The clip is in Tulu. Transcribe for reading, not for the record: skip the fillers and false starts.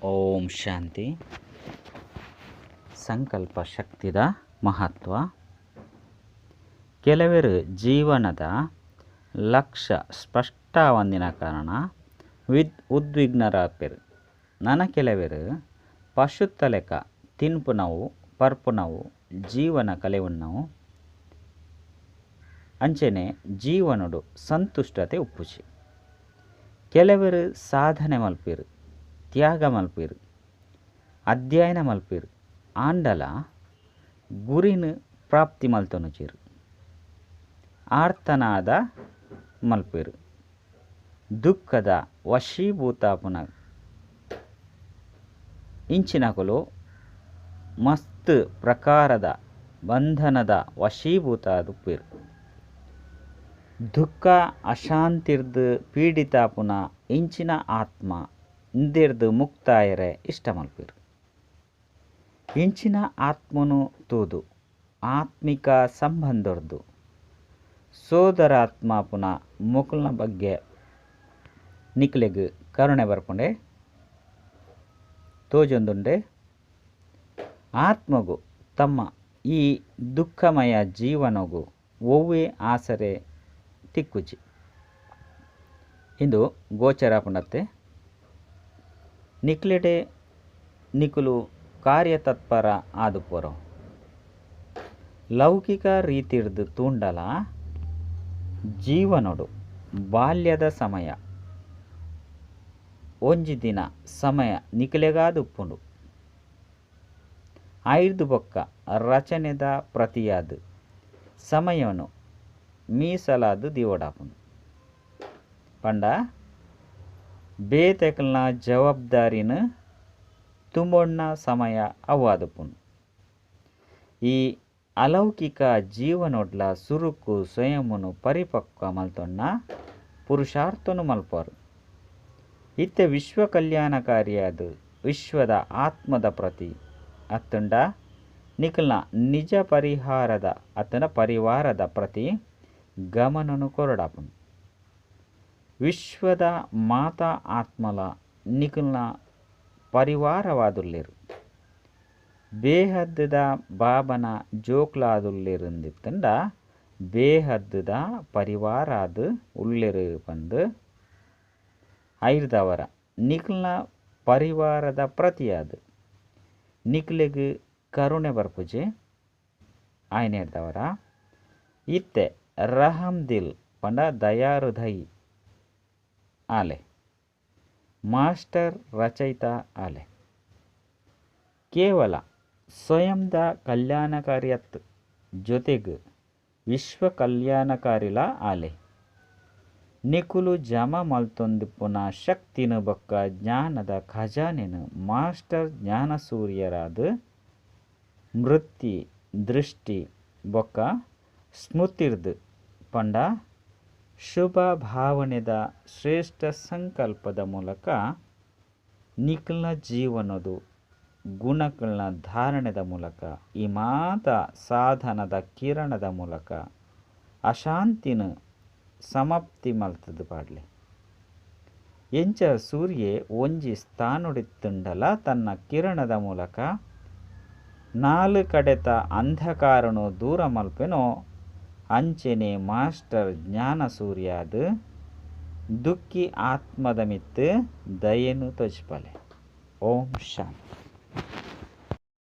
ಓಂ ಶಾಂತಿ. ಸಂಕಲ್ಪ ಶಕ್ತಿದ ಮಹತ್ವ. ಕೆಲವರು ಜೀವನದ ಲಕ್ಷ್ಯ ಸ್ಪಷ್ಟವಂದಿನ ಕಾರಣ ಉದ್ವಿಗ್ನರಾಪೆರು. ನನ ಕೆಲವರು ಪಶುತ್ತಲೆಕ ತಿನ್ಪುನವು ಪರ್ಪುನವು ಜೀವನ ಕಲೆವುನ್ನವು ಅಂಚನೆ ಜೀವನಡು ಸಂತುಷ್ಟತೆ ಉಪ್ಪುಜಿ. ಕೆಲವರು ಸಾಧನೆ ಮಲ್ಪೆರು, ತ್ಯಾಗ ಮಲ್ಪೆರು, ಅಧ್ಯಯನ ಮಲ್ಪೆರು, ಆಂಡಲ ಗುರಿನ ಪ್ರಾಪ್ತಿ ಮಲ್ತೊನುಜೆರು, ಆರ್ತನಾದ ಮಲ್ಪೆರು, ದುಃಖದ ವಶೀಭೂತಾಪುನ ಇಂಚಿನಕುಲು ಮಸ್ತ್ ಪ್ರಕಾರದ ಬಂಧನದ ವಶೀಭೂತ ಉಪ್ಪೆರು. ದುಃಖ ಅಶಾಂತಿರ್ದು ಪೀಡಿತಾಪುನ ಇಂಚಿನ ಆತ್ಮ ಇಂದೆರ್ದು ಮುಕ್ತಾಯರೆ ಇಷ್ಟ ಮಲ್ಪೆರು. ಇಂಚಿನ ಆತ್ಮನು ತೂದು ಆತ್ಮಿಕ ಸಂಬಂಧರ್ದು ಸೋದರಾತ್ಮಾಪುನ ಮೊಕಲ್ನ ಬಗ್ಗೆ ನಿಕ್ಲೆಗ್ ಕರುಣೆ ಬರ್ಪುಂಡೆ ತೋಜೊಂದುಂಡೆ. ಆತ್ಮಗು ತಮ್ಮ ಈ ದುಃಖಮಯ ಜೀವನಗು ಒವ್ವೇ ಆಸರೆ ತಿಕ್ಕುಜಿ ಇಂದು ಗೋಚರ ಪುಂಡತ್ತೆ. ನಿಕ್ಲೆಡೆ ನಿಕುಲು ಕಾರ್ಯತತ್ಪರ ಆದುಪೋರು. ಲೌಕಿಕ ರೀತಿರ್ದು ತೂಂಡಲ ಜೀವನೊಡು ಬಾಲ್ಯದ ಸಮಯ ಒಂಜಿ ದಿನ ಸಮಯ ನಿಕ್ಲೆಗಾದುಪ್ಪುಂಡು. ಐರ್ದು ಬೊಕ್ಕ ರಚನೆದ ಪ್ರತಿಯಾದ ಸಮಯವನ್ನು ಮೀಸಲಾದ ದಿವಡಾಪುಂಡು. ಪಂಡ ಬೇತೆಕಲ್ನ ಜವಾಬ್ದಾರಿನ ತುಂಬೊಣ್ಣ ಸಮಯ ಅವಾದುಪ್ಪುಂಡು. ಈ ಅಲೌಕಿಕ ಜೀವನೊಡ್ಲ ಸುರುಕು ಸ್ವಯಂನು ಪರಿಪಕ್ವ ಮಲ್ತೊಣ್ಣ ಪುರುಷಾರ್ಥನು ಮಲ್ಪರು. ಇತ್ತೆ ವಿಶ್ವ ಕಲ್ಯಾಣಕಾರಿಯಾದ ವಿಶ್ವದ ಆತ್ಮದ ಪ್ರತಿ ಅತ್ತಂಡ ನಿಖಲ್ನ ನಿಜ ಪರಿಹಾರದ ಅತ್ತಂಡ ಪರಿವಾರದ ಪ್ರತಿ ಗಮನನು ಕೊರಡಾಪುಂಡು. ವಿಶ್ವದ ಮಾತಾ ಆತ್ಮಲ ನಿಖಲ್ನ ಪರಿವಾರವಾದುಲ್ಲೇರು. ಬೇಹದ್ದುದ ಬಾಬನ ಜೋಕ್ಲಾದುಲ್ಲೇರುಂದಿತ್ತಂಡ ಬೇಹದ್ದುದ ಪರಿವಾರಾದ ಉಲ್ಲೇರು ಪಂದು ಐರ್ದವರ ನಿಖಲ್ನ ಪರಿವಾರದ ಪ್ರತಿಯಾದ ನಿಕ್ಲೆಗ್ ಕರುಣೆ ಬರ್ಪುಜೆ ಆಯ್ನೇರ್ದವರ. ಇತ್ತೆ ರಹಮ್ ದಿಲ್ ಪಂಡ ದಯಾರುಧೈ ಆಲೆ, ಮಾಸ್ಟರ್ ರಚಯಿತ ಆಲೆ. ಕೇವಲ ಸ್ವಯಂದ ಕಲ್ಯಾಣಕಾರಿಯತ್ ಜೊತೆಗೆ ವಿಶ್ವ ಕಲ್ಯಾಣಕಾರಿಲ ಆಲೆ. ನಿಕುಲು ಜಮ ಮಲ್ತೊಂದಿಪ್ಪುನ ಶಕ್ತಿನ ಬೊಕ್ಕ ಜ್ಞಾನದ ಖಜಾನೆನು ಮಾಸ್ಟರ್ ಜ್ಞಾನಸೂರ್ಯರಾದ ಮೃತ್ತಿ ದೃಷ್ಟಿ ಬೊಕ್ಕ ಸ್ಮೃತಿರ್ದು ಪಂಡ ಶುಭ ಭಾವನೆದ ಶ್ರೇಷ್ಠ ಸಂಕಲ್ಪದ ಮೂಲಕ ನಿಖಲ್ನ ಜೀವನದು ಗುಣಗಳನ್ನ ಧಾರಣೆದ ಮೂಲಕ ಈ ಮಾತ ಸಾಧನದ ಕಿರಣದ ಮೂಲಕ ಅಶಾಂತಿನ ಸಮಾಪ್ತಿ ಮಲ್ತದ ಪಾಡ್ಲೆ. ಎಂಚ ಸೂರ್ಯೆ ಒಂಜಿ ಸ್ಥಾನೊಡಿತ್ತುಂಡಲ ತನ್ನ ಕಿರಣದ ಮೂಲಕ ನಾಲು ಕಡೆತ ಅಂಧಕಾರನು ದೂರ ಮಲ್ಪೆನೋ ಅಂಚೆನೆ ಮಾಸ್ಟರ್ ಜ್ಞಾನ ಸೂರ್ಯಾದ ದುಃಖಿ ಆತ್ಮದ ಮಿತ್ತು ದಯೆನು ತೊಜ್ಪಲೆ. ಓಂ ಶಾಂತಿ.